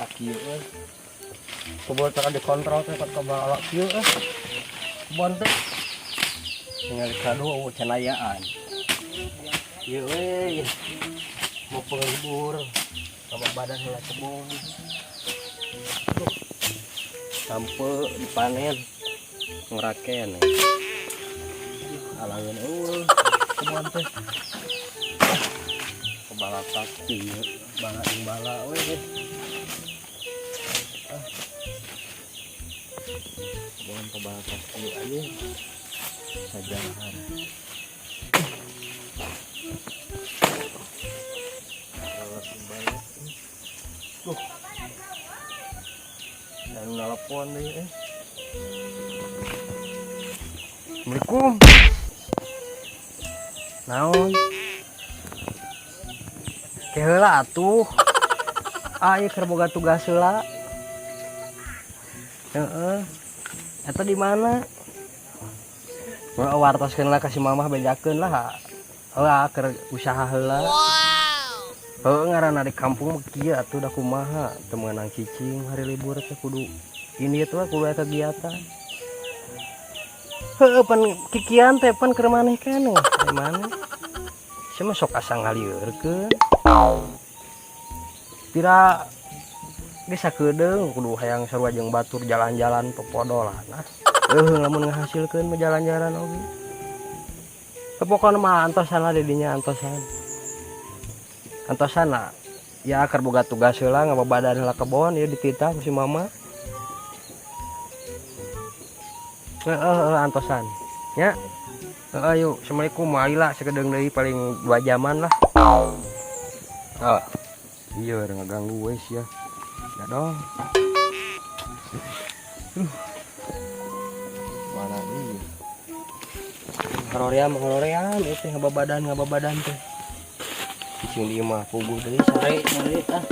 Kabalata kieu euy. Kebon tara dikontrol teh kabalata kieu euy. Kebon teh. Tinggal kado eueuh cenayaan. Ieu euy. Mau penghibur sama badan heula kebon. Tuh. Sampe dipanen ngeraken. Alangan eueuh kebon teh. Kebalatak kieu, bala jeung bala we. Ah. Kebon kebalatak kieu aja. Sajarahan. Duh. Dan nelpon deui eh. Assalamualaikum. Naon? Ke heula atuh. Ah, ieu keur boga tugas heula. Heeh. Eta di mana? Mun wartoskeun lah ka si mamah bejakeun lah. Heula keur usaha heula. Wow. Heuh, ngaranna di kampung mah kieu atuh, da kumaha teu meunang cicing hari libur teh kudu ini tuh kudu aya kegiatan. Heuh, pan kikian teh pan keur maneh keneh. Di mana? Sia mah sok asa ngalieurkeun. Pira geus sakedeung kudu hayang sarua jeung batur jalan-jalan popodolan. Nah, heuh, lamun ngahasilkeun mah jalan-jalan oge. Pokokna mah antosan lah di dinya, antosan. Antosan lah. Ya keur boga tugas heula, ngababadan heula kebon ieu dititah ku si mama. Heeh, heeh, antosan. Nya. Heeh, yuk. Assalamualaikum. Alila sakedeung deui paling 2 jaman lah. Ah. Iya, udah ngeganggu we sia. Ya dong. Mana ieu? Haroream, haroream ieu teh ngababadan, ngababadan teh. Cicing di imah puguh deui sare sare ah.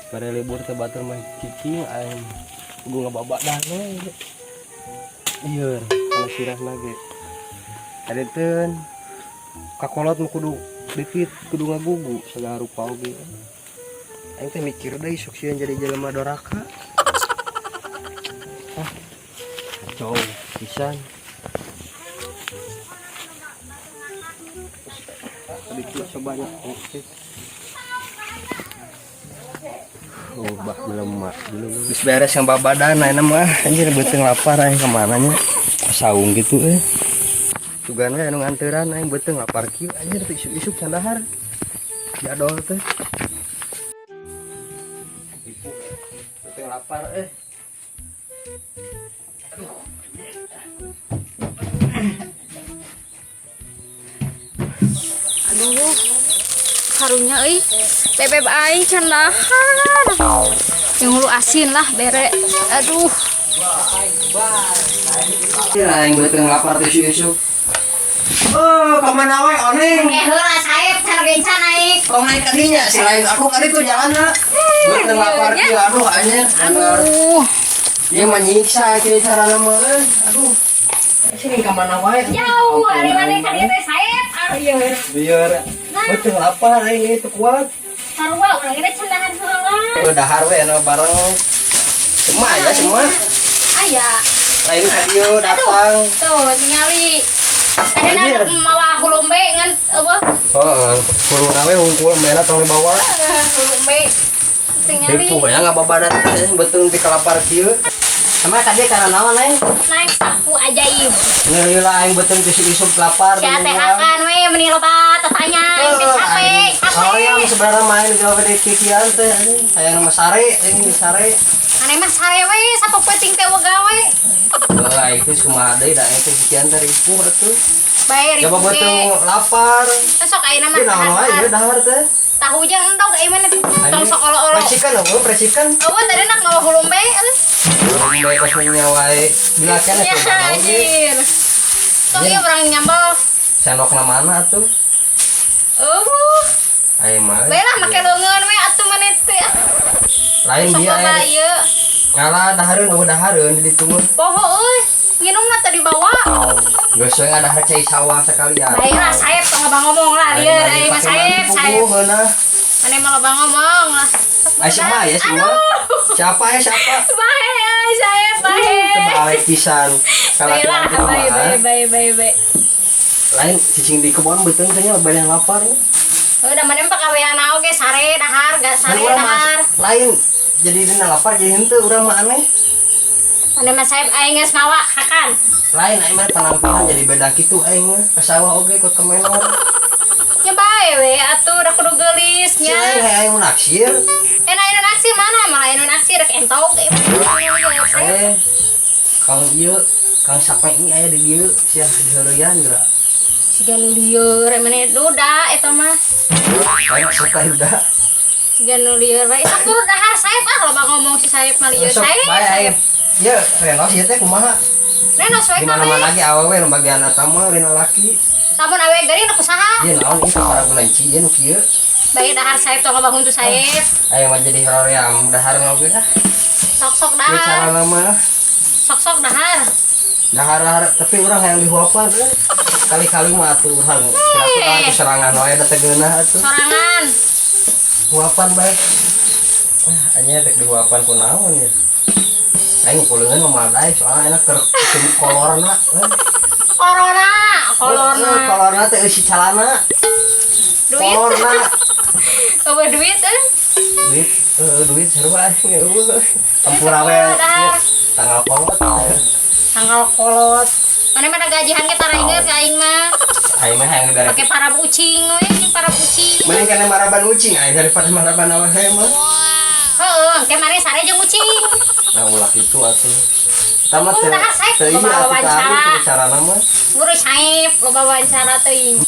Bare libur teh batur mah cicing aing kudu ngababadan we. Ieu kana sirahna ge. Adeteun kakolot mah kudu dikit kudu ngagugu sagala rupa oge. Aing teh mikir deui sok sieun jadi jelema doraka. Ah. Kacau pisan. Sedikit sebanyak oke. Oh, bah melemak dulu. Geus beres yang babadan ayeuna mah anjir beuteung lapar aing kemana nya. Saung gitu eh. Sugan we anu nganteran aing beuteung lapar kieu anjir teh isuk-isuk can dahar. Jadol teh. Ibu beuteung lapar eh. Aduh. Aduh, karunya euy. Bebeb aing can dahar. Yang hulu asin lah bere. Aduh. Ya aing beuteung lapar teh isuk-isuk. Oh, kemana we oneng? Eh heula saep can genca naik. Tong naik ka dinya, selain aku kali tuh jalanna. Beuteung lapar kieu aduh anjir. Aduh. Ieu mah nyiksa kieu carana mah euy. Aduh. Sini ka mana wae? Jauh ari maneh ka dieu teh saep. Aduh ieu. Biar beuteung lapar aing ieu teu kuat. Sarua urang ge can dahar heula. Udah dahar we anu bareng. Cema ya cema. Aya. Lain ka dieu datang. Tuh tingali. Kadang mawa hulumbe ngan eueuh. Heeh, huluna we hungkul merah tong dibawa. Hulumbe. Tingali. Ripuh ya ngababadan teh beuteung ti kalapar kieu. Sama tadi karena naon aing? Naik sapu ajaib. Ngeuleuh aing beuteung isuk-isuk lapar. Sia teh akan we meni loba tatanya aing teh capek, capek. Hoyong sebenarnya main gawe di kikian teh anjing. Hayang mah sare, aing sare. Aneh mah sare we sapeupeting teh gawe. Heuh, aing teh kumaha deui da aing teh kikian teh ripuh atuh. Bae Ya ripuh ge. beuteung lapar. Sok ayeuna mah. Ieu naon wae ieu dahar teh. Tahu jeung endog ieu mah tong sok olo-olo. Percikan eueuh, percikan. Eueuh tadi nak mawa hulumbe euy. Hulumbe kos nya wae. Dilakeun Ya atuh naon ge. anjir. Sok ieu urang nyambel. Sendokna mana atuh? Eueuh. Aing mah. Bae lah make leungeun we atuh maneh teh. Lain Sok dia loba aing. ieu. Ngalah dahareun eueuh dahareun di ditu mah. Poho euy. Nginumna tadi dibawa. Geus we ngadahar cai sawah sekalian. Bae lah saep tong loba ngomong lah lieur aing mah saep, saep. Heunah. Maneh mah loba ngomong lah. Ay siapa ya semua? Siapa ya siapa? Bae euy, saya bae. Terbalik pisan. Bae lah, Kalakuan bae bae kumaha. Bae bae bae. Lain cicing di kebon beuteung teh nya banyak lapar. Udah mana pagawean oge sare dahar, gak Kan sare urang mah dahar. lain jadi dina lapar jadi henteu urang mah aneh. Mana mah saya aing geus mawa hakan. Lain aing mah penampilan jadi beda kitu aing mah. Ke sawah oge ikut ke menor. Nya bae we atuh udah kudu geulis Si nya. lain aing nu naksir. Eh nah anu naksir mana malah anu naksir rek entog. Eh, Kang ieu, Kang Sape ini aya di dieu sia diheureuyan geura. Siga nu lieur emane duda eta mah. Lain suka udah. Siga nu lieur bae. Sok turun dahar saep ah loba ngomong si saep mah lieur Sok saep. bae aing. Ieu renos ieu teh kumaha? Renos we Di mana-mana lagi awewe nu bagian eta mah lain lalaki. Lamun awewe geuring nu kusaha? Ieu naon ieu para belenci ieu nu kieu. Bae dahar saep tong ngabangun tuh saep. Aing mah jadi hoream dahar oge ah. Sok-sok Ieu dahar. carana mah Sok-sok dahar. Dahar-dahar tapi urang hayang dihuapan euy. Kali-kali mah atuh urang kira-kira atuh serangan wae da teu geunah atuh. Sorangan. Huapan bae. Ah, anya rek dihuapan ku naon ya. Aing kuleungeun memadai soalnya enak keur kolorna. Eh. Corona, kolorna. Eh, kolorna teh eusi calana. Duit. Kolorna. Eueuh duit euy. Duit, duit seru aing eueuh. Tempura we. Dahar. Tanggal kolot. Tanggal kolot. Mana mana gajian ge tara inget ka aing mah. Aing mah hayang dibere. Pake parab ucing we, jeung parab ucing. Mending kana maraban ucing aing daripada maraban awewe mah. Heeh, engke mane sare jeung ucing. Nah ulah kitu atuh. Tama Oh, teu dahar saep, teu loba iya atuh wawancara. teu carana mah. Ngurus saep loba wawancara teuing.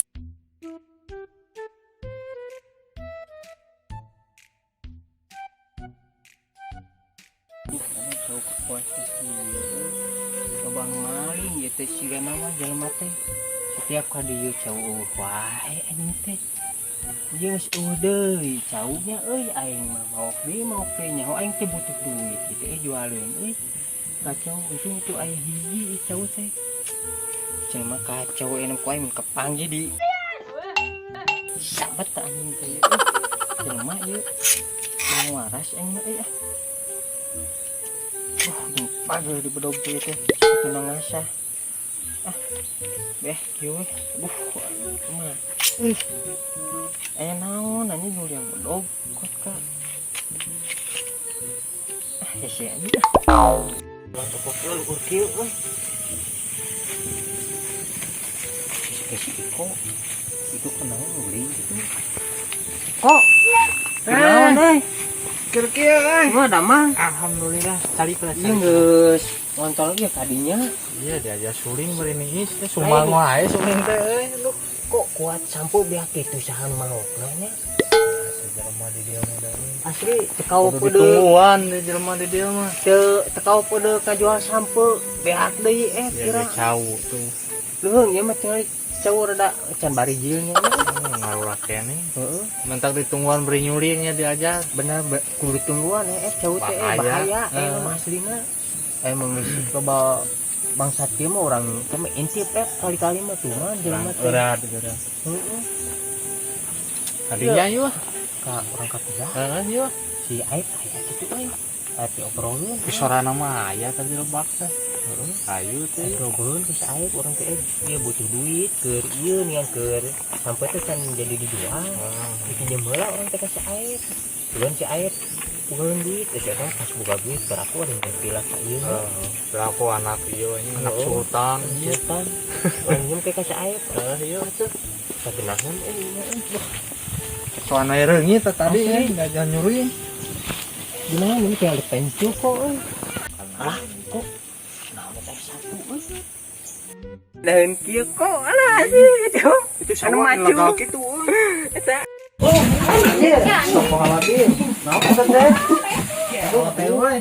Lobang maling ieu teh sigana mah jelema teh setiap ka dieu cau eueuh wae anjing teh. Ieu geus eueuh deui caunya euy aing mah maok deui nyaho aing teh butuh duit kitu jualeun euy. Kacau untung itu aya hiji cau teh. Jelema kacau enak ku aing mun kapanggih di sabat teh anjing teh. Jelema ieu mau waras aing mah euy ah. Wah, pagel di bedog teh teh. Itu ngasah. Ah. Beh, kieu we. Aduh, mah. Ih. Aya naon anjing nyuriang bedog kot ka. Ah, hese anjing. Ulah topok ulah ukur kieu euy. Si Iko. Itu kenaon nguling gitu. Kok? Kenaon euy? Kira-kira euy. Mah damang. Alhamdulillah, cari lah. Iya geus ngontol ieu kadinya. Iya diajar suling bari niis teh sumbang wae suling teh euy. Aduh, Kok kuat sampo beak kitu saha maokna nya. Jelema di dieu mah da. Asli tekau Kudu peudeul ditungguan di jelema di dieu mah. teu tekau peudeul kajual sampo beak deui Ya kira. ge cau tuh. Leuheung ieu mah tinggal cau rada can barijilnya. Ngarulah keneh. Heeh, Mentak ditungguan beri nyulingnya diajar. Bener kudu ditungguan cau teh Bahaya. Bahaya Heeh. mah aslina. Emang geus loba bangsat kieu mah urang teh mah intip kali-kali mah tuh mah jelema teh. Eurat eurat. Heeh. Tadinya yeuh. Ka urang katiga Heeh yeuh. Si Aip aya kitu euy. Aip diobrolkeun. Pisorana mah aya tadi lebak teh. Heeh. Ayu teh. Obrolkeun ke si Aip urang teh ieu butuh duit keur ieu nian keur sampai teh can jadi dijual. Dipinjem heula urang teh ka si Aip. Duluan si Aip bogaeun duit, si eta pas boga duit keur aku ada ngerti lah ka ieu. Heeh, aku anak ieu anjing anak Heeh. sultan. Sultan. Urang nyium teh ka si Aip. Heeh ieu tuh. Sagenahan euy nya euy. Soalnya reungit teh tadi Asli. enggak nyuruhin. Gimana ini kayak ada pencu kok euy. Alah kok naon teh satu euy. Daun kieu kok alah gitu. Itu Anu maju. legal kitu euy. Eta. Oh, iya. Astagfirullahaladzim. Naon teh? Aduh, teh we.